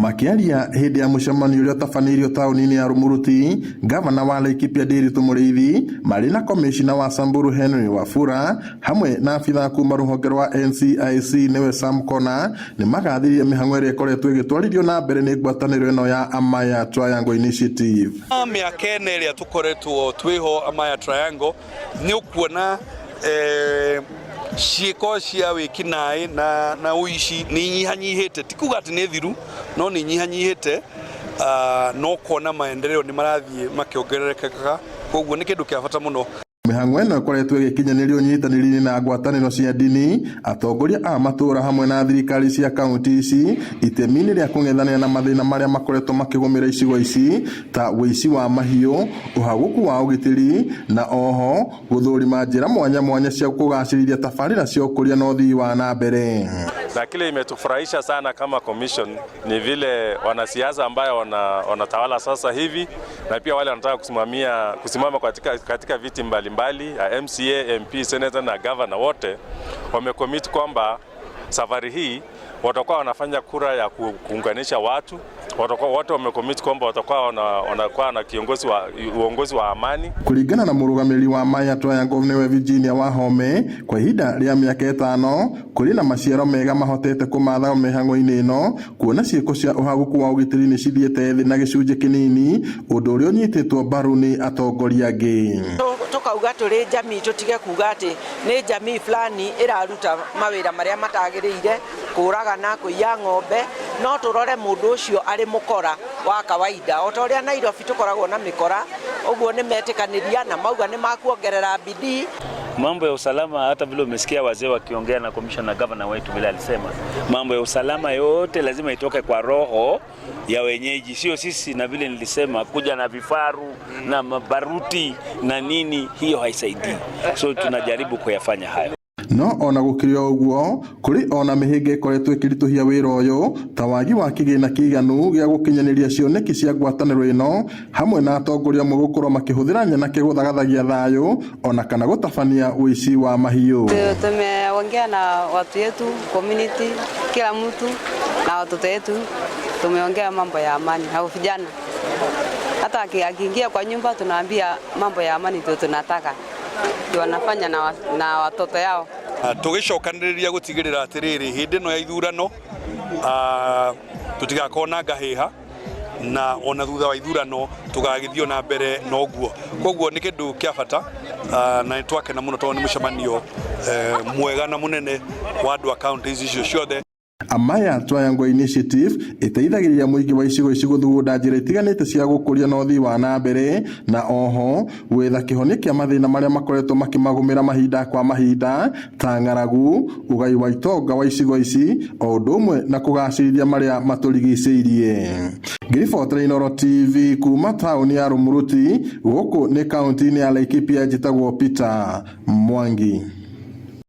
Makĩaria hĩndĩ ya mũcemanio ũrĩa ũtabanĩirio taũni-inĩ ya Rumuruti, ngavana wa Laikipia Ndiritu Mũrĩithi marĩ na komĩcina wa Samburu Henry Wafula hamwe na abithaa kuma rũhonge rwa NCIC nĩwe Sam Kona nĩ magathirie mĩhang'o ĩrĩa ĩkoretwo ĩgĩtwarithio na mbere nĩ ngwatanĩro ĩno ya Amaya Triangle Initiative. Mĩaka ĩna ĩrĩa tũkoretwo twĩho Amaya Triangle nĩ ũkuona ciĩko cia wĩkinaĩ na ũici nĩ inyihanyihĩte, ti kuga atĩ nĩ thiru no nĩ inyihanyihĩte, no kuona maendeleo nĩ marathiĩ makĩongererekaga, koguo nĩ kĩndũ kĩa bata mũno. Mĩhang'o ĩno ĩkoretwo ĩgĩkinyanĩrio ũnyitanĩri-inĩ na ngwatanĩro cia ndini, atongoria a matũũra hamwe na thirikari cia kaunti ici itemi-inĩ rĩa kũng'ethanĩra na mathĩna marĩa makoretwo makĩgũmĩra icigo ici ta ũici wa mahiũ, ũhagũku wa ũgitĩri na oho gũthũrima njĩra mwanya mwanya cia kũgacĩrithia tabarĩra cia ũkũria na ũthii wa na mbere. Na kile imetufurahisha sana kama commission ni vile wanasiasa ambayo wanatawala sasa hivi na pia wale wanataka kusimama katika viti mbalimbali ya MCA, MP, senator na governor, wote wamecommit kwamba safari hii watakuwa wanafanya kura ya kuunganisha watu. Watakuwa wote wamecommit kwamba watakuwa wanakuwa na kiongozi wa uongozi wa amani. Kũringana na mũrũgamĩrĩri wa Amaya Triangle nĩwe Virginia Wahome, kwa ihinda rĩa mĩaka 5 kũrĩ na maciaro mega mahotete kũmatha mĩhang'o-inĩ ĩno, kuona ciĩko cia ũhagũku wa ũgitĩri nĩ cithiĩte thĩ na gĩcunjĩ kĩnini, ũndũ ũrĩa ũnyitĩtwo mbaru nĩ atongoria angĩ. Tukauga tũrĩ jamii tũtige kuga atĩ nĩ jamii fulani ĩraruta mawĩra marĩa matagĩrĩire, kũragana, kũiya ng'ombe, no tũrore mũndũ ũcio arĩ mũkora wa kawaida o ta ũrĩa Nairobi tũkoragwo na mĩkora ũguo. Nĩ metĩkanĩria na mauga nĩ makuongerera bidii. Mambo ya usalama, hata vile umesikia wazee wakiongea na commissioner, governor wetu vile alisema, mambo ya usalama yote lazima itoke kwa roho ya wenyeji, sio sisi. Na vile nilisema, kuja na vifaru na mabaruti na nini, hiyo haisaidii. So tunajaribu kuyafanya hayo. No ona gũkĩrĩ o ũguo, kũrĩ ona mĩhĩnga ĩkoretwo ĩkĩritũhia wĩra ũyũ ta wagi wa kĩgĩna kĩiganu gĩa gũkinyanĩria cioneki cia ngwatanĩro ĩno, hamwe na atongoria amwe gũkorwo makĩhũthĩra nyanake gũthagathagia thayũ ona kana gũtabania ũici wa mahiũ. Tumeongea na watu yetu, community, kila mtu na watoto yetu, tumeongea mambo ya amani au vijana. Hata akiingia kwa nyumba tunaambia mambo ya amani ndio tunataka, ndio wanafanya na watoto yao. Tũgĩcokanĩrĩria gũtigĩrĩra atĩrĩrĩ, hĩndĩ ĩno ya ithurano tũtigakorwo na ngahĩha, na ona thutha wa ithurano tũgagĩthiĩ na mbere na ũguo. Koguo nĩ kĩndũ kĩa bata, na nĩ twakena mũno tondũ nĩ mũcemanio mwega na mũnene wa andũ a kaunti ici icio ciothe. Amaya Triangle Initiative ĩteithagĩrĩria mũingĩ wa icigo ici gũthugunda njĩra itiganĩte cia gũkũria na ũthii wa na mbere, na oho gwetha kĩhonia kĩa mathĩna marĩa makoretwo makĩmagũmĩra mahinda kwa mahinda ta ng'aragu, ũgai wa itonga wa icigo ici, o ũndũ ũmwe na kũgacĩrithia marĩa matũrigicĩirie. Ngĩribotera Inooro TV kuma taũni ya Rumuruti gũkũ nĩ kaunti-inĩ ya Laikipia, njĩtagwo Peter Mwangi.